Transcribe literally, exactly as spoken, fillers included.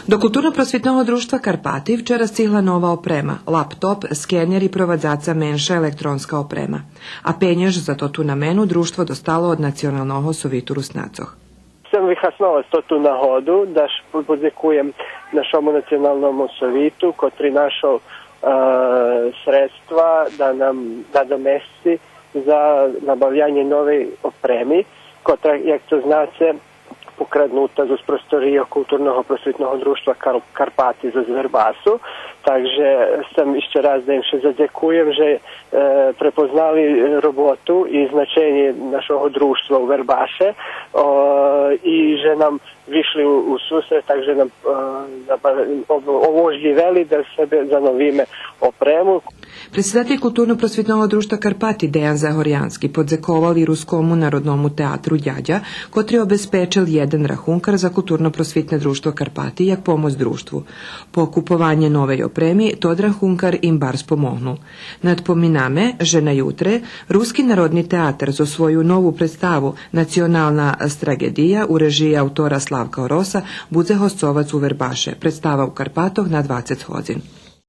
До Културно-просвитного дружтва Карпати вчера сцигла нова опрема, лаптоп, скенер и провадзаца менша електронска опрема. А пенєж за тоту намену дружтво достало од Националного совиту Руснацох. Сцем вихасновац тоту нагоду да ш-, подзекуєм нашому Националному совиту, котри нашол, е, средства да нам надомесци за набавянє новей опреми, котра, як то знаце, покраднута зоз просторийох Културно-просвитного дружтва Кар-, Карпати зоз Вербасу. Так же сцем ище раз да им ше задзекуєм же, е, препознали роботу и значенє нашого дружтва у Вербаше, о, и же нам вишли у, у сусрет, так же нам, е, набав-, об-, оможлївели да себе зановиме опрему. Предсидатель Културно-просвитного дружтва Карпати Деян Загорянски подзековал и Рускому народному театру Дядя, котри обезпечел єден рахункар за Културно-просвитне дружтво Карпати як помоц дружтву. По купованє новей опреми тот рахункар им барз помогнул. Надпоминаме же на ютре Руски народни театар зоз свою нову представу Национална страґедия у режиї автора Славка Ороса будзе госцовац у Вербаше. Представа у Карпатох на двацец годзин.